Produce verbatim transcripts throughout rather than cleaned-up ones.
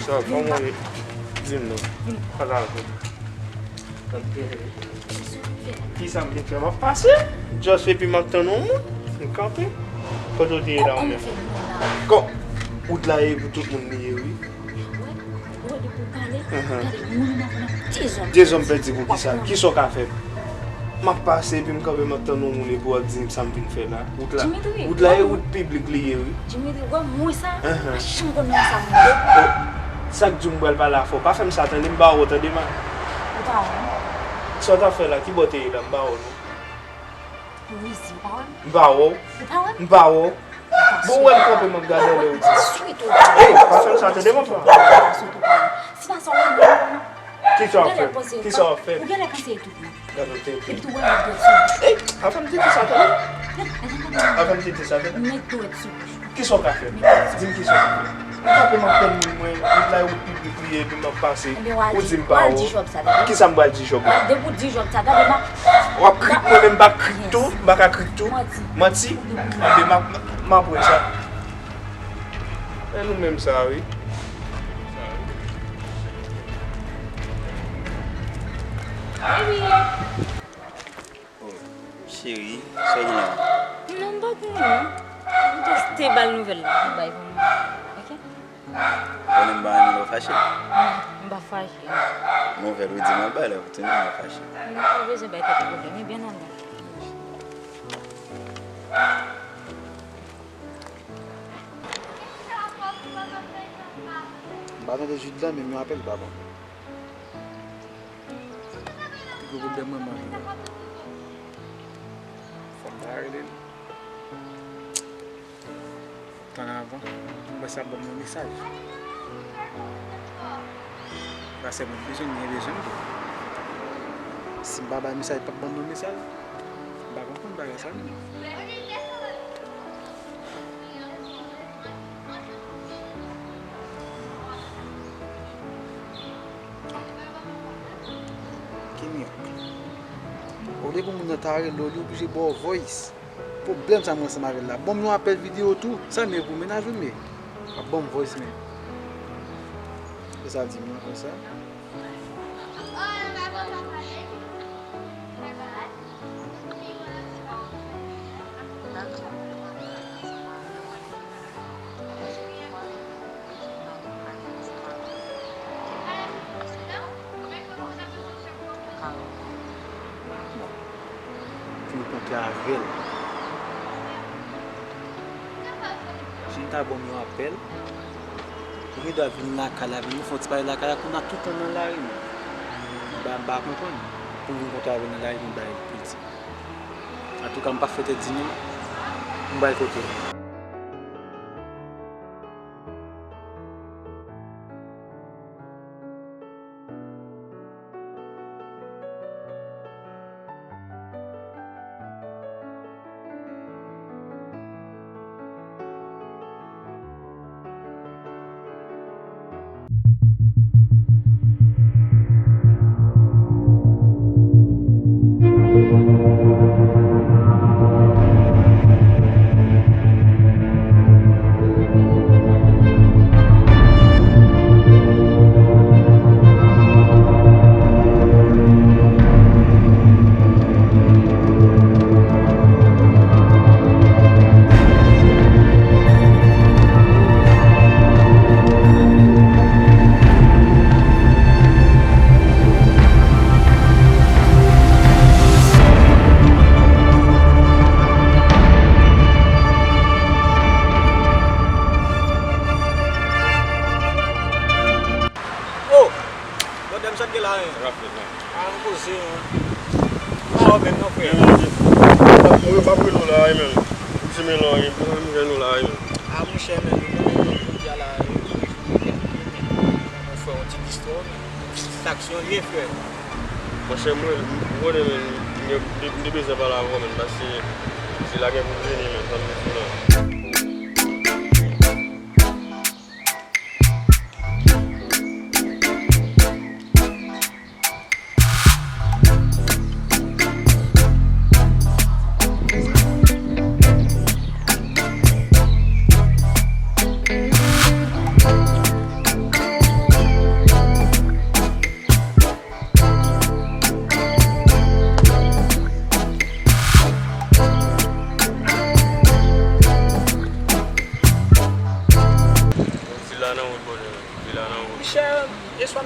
Yo, kòman w ye? Di m non. Pale avè m. Kisa m vin fè? M ap pase. Just epi m ap tann yon moun. M kanpe. Kote w te ye la ou menm? Kò, wout la e pou tout moun li ye, wi. Ou wè depi w pale, gade moun nan pran dezòd. Dezòd pèdi pou kisa? Kisa w ka fè? M ap pase epi m kanpe m ap tann yon moun epi w ap di m sa m vin fè la. Wout la, Dimitri, wout la e wout piblik li ye, wi. Dimitri, ou wè mwen sa, pa janm konn nan sa mwen ye. Sa k di w m pral pale a fò? Pa fè m sa tande, m pa wè w tande, man. Ou pa wè m? Sa w t ap fè la, ki bò w te ye la, m pa wè w non. Ou rize, ou pa wè m? M pa wè w. Ou pa wè m? M pa wè w. Bon, ou wè m kanpe m ap gade anlè w di. Ey, pa fè m sa tande, mon frè. Si pa sa w wè m, non. Kisa w ap fè? Kisa w ap fè? Ou genlè panse e tout, non. Gade w tete. Epi tou wè met dwèt sou bouch. Ey, pa fè m tete sa tande. Pa fè m tete sa tande. Met dwèt sou bouch. Kisa w ka fè? Di m kisa w ka fè. M kanpe m ap tann moun mwen, wout la e wout piblik li ye, epi m ap pase. Ou di m pa wè w. Kisa m pral di Jòb sa, tande? Depi w di Jòb sa, gade m ap. W ap krik, mwen menm m pa krik tou, m pa ka krik tou. Manti. Manti? Enben, m ap, m ap wè sa. E nou menm sa, wi. Baby. Oh, cheri, sa w gen la? Non, m pa gen anyen. M te, te ba l nouvèl la pou bay pou mwen. Oke? Konnen m pa renmen lè w fache. Non, m pa fache. Nouvèl ou di m al bay la, ou tounen m fache. Non, pa bezwen bay tèt ou pwoblèm, ebyen n al la. M pa tande Jude la, men m apèl pa bon. Pi gwo pwoblèm mwen, mwen jwenn. Fò m ta rele l. Tan avan, mwen sa ban m yon mesaj. Paske mwen bezwen, mwen bezwen m tou. Si m pa bay mesaj, l p ap ban m yon mesaj. M pa konprann bagay sa non. Kimyòk. Olye pou moun nan ta rele w, li oblije ba w voice. Pwoblèm sa mwen ansanm avè l la. Ban m yon apèl videyo tou. Sa m ye pou mennaj ou m ye? W ap ban m voice men. Se sa l di m nan konsa. Pou l kontre avè l. Si l ta ban m yon apèl, ou gen dwa vin lakay la, vin nou fè yon ti pale lakay la, kounye a tout tan nan lari menm. M pa, m pa konprann. Pou m vin kontre avè l nan lari, vin bay piti. Antouka, m p ap fè tèt di non. M pral kote l. Oh! Bòdè m sot gen la, wi. Sa k ap fèt la? A, m poze, wi. M pa wè w menm non, frè. Mwen, m ap rele w la, wi, menm. Ti men lò, wi. M jwenn ou la, wi, menm. A, monchè, menm, mwen menm, jodi a la, wi. Mwen fè yon ti istwa, wi. Sa k sou yon lye, frè. Monchè, mwen, m konnen, menm, m te, m te bezwen pale avè w, menm, paske se la gen pou m vini, menm, sa m di w la.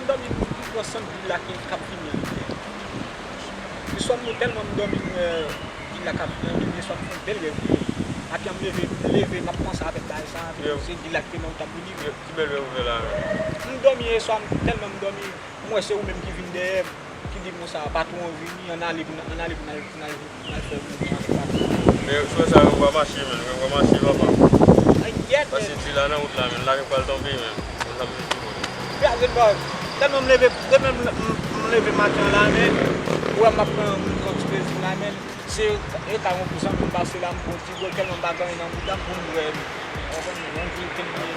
M dòmi, m pran sant vil la ki, k ap vini an. Li swa m tèlman m dòmi, m wè vil la k ap vini an, li swa m fè yon bèl rèv. Maten an m leve, m leve, m ap panse avèk bagay sa, se vil la ki te nan w t ap vini. Ki bèl rèv ou fè la menm? M dòmi yè swa, m tèlman m dòmi, m wè se ou menm ki vin dèyè m, ki di m konsa, patwon an vini, ann ale pou n, ann ale pou n al, pou n al, pou n al fè reunion avèk patwon an. Men frè sa yo pa mache menm, yo pa mache papa. Ay, yèt, paske di la nan wout la menm, lari pral tonbe menm. Konn sa m vin di mwen. Kraze bòz. Tèlman m leve, demen m, m, m leve maten an la menm, ou wè m ap pran yon ti plezi la menm. Se e ka yon kou zanmi m pase la, m pran ti dlo, tèlman m pa gen anyen nan bouda m pou m bwè. Ou konprann? Yon vi ke m ye.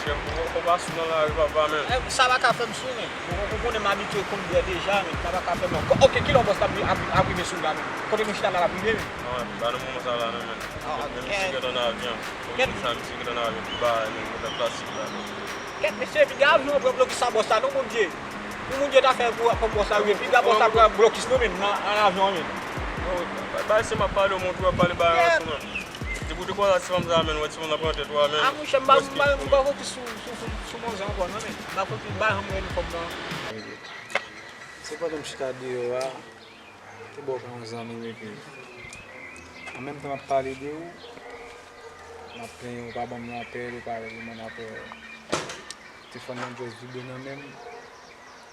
Frè m, ou pa sou nan lari papa menm. Eh, sa pa ka fè m sou menm. Ou, ou konnen m abitye konn bwè deja menm, sa pa ka fè m ankò. Oke, kilè bòs la ap, ap, ap rive sou m la menm? Kote nou chita la, l ap rive menm? Non, pa nan moman sa la non menm. Menm misye gentan nan avyon. Kèt. Sa misye gentan nan avyon, pi ba menm, kontak klasik la menm. Kèt, mesye, piga avyon pran blokis sa bòs la non, Bondye. Pou Bondye ta fè pou, pou bòs la rive, piga bòs la pran blokis non menm, nan, nan avyon an menm. Yo, bay, bay, se m ap pale, w montre w ap pale bagay an sou menm. Depi w te kwaze ak ti fanm sa menm, wè ti fanm nan pran tèt ou a menm. A, monchè, m pa, m pa, m pa fokis sou, sou, sou, sou manzè ankò non, men m pa fokis, m pa janm wè li kòm nan. Se pandan m chita deyò a, te ba w ka yon zanmi m epi an menm tan m ap pale de ou, m ap plenyen ou pa ban m lapèl, ou pa reponn apèl. Telefòn nan just vibre nan men m,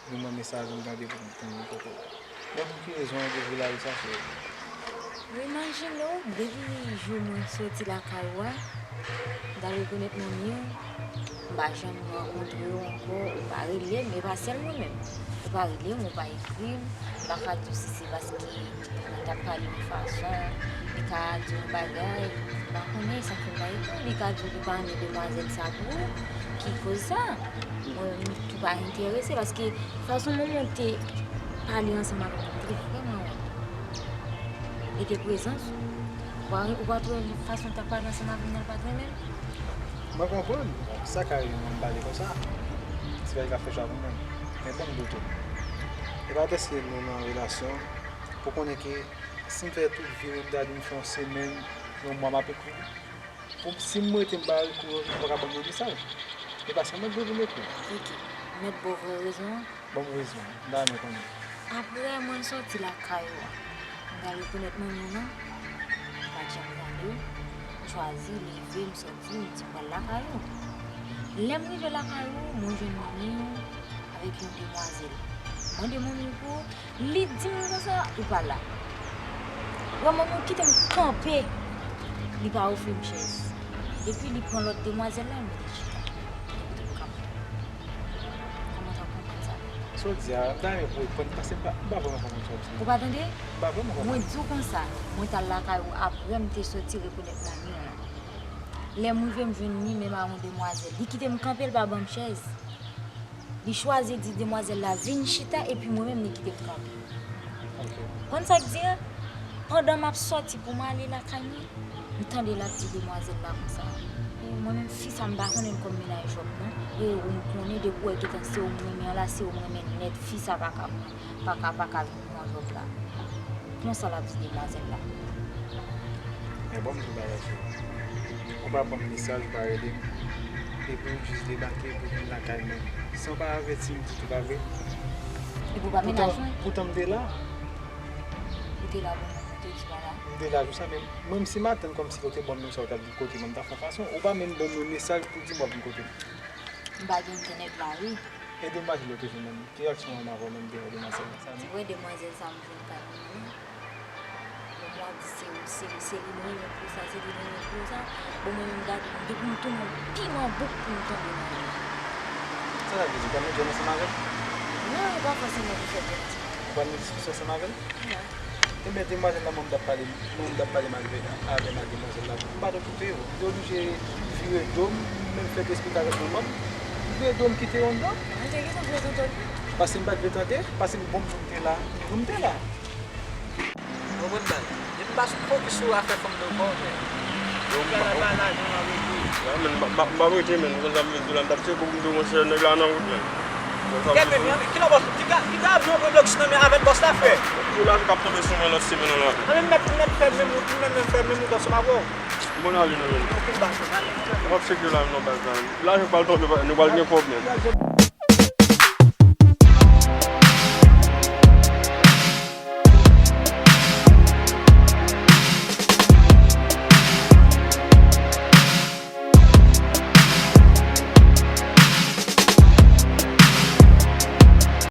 li mwen mesaj ou m tande pou m, pou m kote w. Men pou ki rezon w te vle lage sa sou ou? Ou imajine w, depi jou mwen soti lakay ou a, m ta rekonèt manmi w, m pa janm rankontre w ankò, ou pa rele m, e pa sèl mwen menm. Ou pa rele m, ou pa ekri m, m pa ka di w si se paske mwen t ap pale yon fason, li ka di yon bagay, m pa konnen sa k fè m pa ekri w, li ka di w li pa renmen demwazèl sa pou ou, ki koz sa? Mwen menm tou pa enterese, paske fason manman w te pale ansanm avèk mwen, m te vrèman renmen. Li te prezans ou. Ou pa, ou pa twouve fason l t ap pale ansanm avè m nan, l pa t renmen m? Mwen konprann. Sa ka rive mwen m pale konsa. Se pa li k ap fè chwa pou mwen. Men ban m di w tou. E pa paske nou nan relasyon pou konnen ke si m fè tout vi mwen, m ta di m fè yon semèn, yon mwa m ap ekri li. Pou, si m rete m pa ekri w, ou pa ka ban m yon mesaj. E pa sa mwen dwe vin ekri w. Ok. Mèt ba w vrè rezon an. Ban m rezon an. M ta renmen konnen. Apre mwen soti lakay ou a, m pral rekonèt manmi w non. M pa t janm gade w. M chwazi leve, m soti, m di m pral lakay ou. Lè m rive lakay ou, mwen jwenn manmi w avèk yon demwazèl. M mande manmi w pou ou, li di m konsa, ou pa la. Wè manmi w kite m kanpe, li pa ofri m chèz. Epi li pran lòt demwazèl la, li mete chita. Li kite m kanpe. Kòman w t ap konprann sa? Sa w di a, m ta renmen pou w konprann, paske m pa, m pa vrèman konprann sa w di. Ou pa tande? M pa vrèman konprann. Mwen di w konsa, mwen t al lakay ou apre m te soti rekonèt manmi w lan. Lè m rive, m jwenn li menm a yon demwazèl. Li kite m kanpe, li pa ban m chèz. Li chwazi di demwazèl la vin chita, epi mwen menm li kite m kanpe. Ok. Konn sa k di a? Pandan m ap sòti pou m ale lakay mwen, m tande l ap di demwazèl la konsa, e mwen menm fi sa m pa konnen l kòm mennaj w ap non. E ou m konnen depi w wè gentan se ou m renmen an la, se ou m renmen nèt, fi sa pa ka, pa ka, pa ka vin pran jòb la. Konsa l ap di demwazèl la. Men ban m di w bagay, cheri. Ou pa ban m mesaj, ou pa rele m. Epi ou jis debake, epi ou vin lakay mwen. San w pa avèti m ditou, pa vre? Epi w pa mennaj mwen? Poutan, poutan m te la. Ou te la pou mwen, ou te di pa la? M te la jou sa, men mwen, si m atann kòmsi ou te ban m mesaj, ou t ap vin kote mwen, m ta fè yon fason. Ou pa menm ban mwen mesaj pou di m w ap vin kote m. M pa gen entènèt la, wi. E demwazèl ou te jwenn menm? Ki reyaksyon w menm avè w menm de demwazèl sa menm? Ou wè demwazèl sa m jwenn kay mwen wi. Bon, mwen ap di se, se, se li mwen renmen pou sa, se li mwen renmen pou sa. Bon, mwen menm gade, depi m tounen yon piman bouk pou m tonbe nan li. Sa sa vle di? Ou pral met jwèt ansanm avè l? Non, e pa fòseman pou fè jwèt ansanm avè l. Ou pral met diskisyon ansanm avè l? Non. Ebyen, demwazèl la, mwen, m t ap pale, mwen, m t ap pale mal avè, avè demwazèl la. M pa t okipe yo. M te oblije vire do m, menm fè despektak avèk manman m. Vire do m kite yo anndan. Mwen te gentan prezante l wi. Paske m pa t vle tande, paske bon, m te la, m te la. Ou konprann bagay? Depi m pa sou fokis sou afè fanm nan ankò, men. Yo, m pa, m pa lajan nan rete. Ya, men, m pa, m pa, m pa rete, men. Ou konn sa m vle di w la, m t ap tcheke w pou m di w, monchè, nèg la nan wout, men. Ou konn sa m vle di w? Kilè bòs, piga, piga avyon pran blòkis nan men avèk bòs la, frè. Yo, lajan k ap tonbe sou mwen lòt semèn nan la. Anben, m mèt, m mèt fè menm wout, m mèt menm fè menm wout ansanm avè w. Bon, ale non, men. Anpil baz, ale. M ap tcheke la, non, baz la. Lajan pral tonbe, nou pral gen pwoblèm.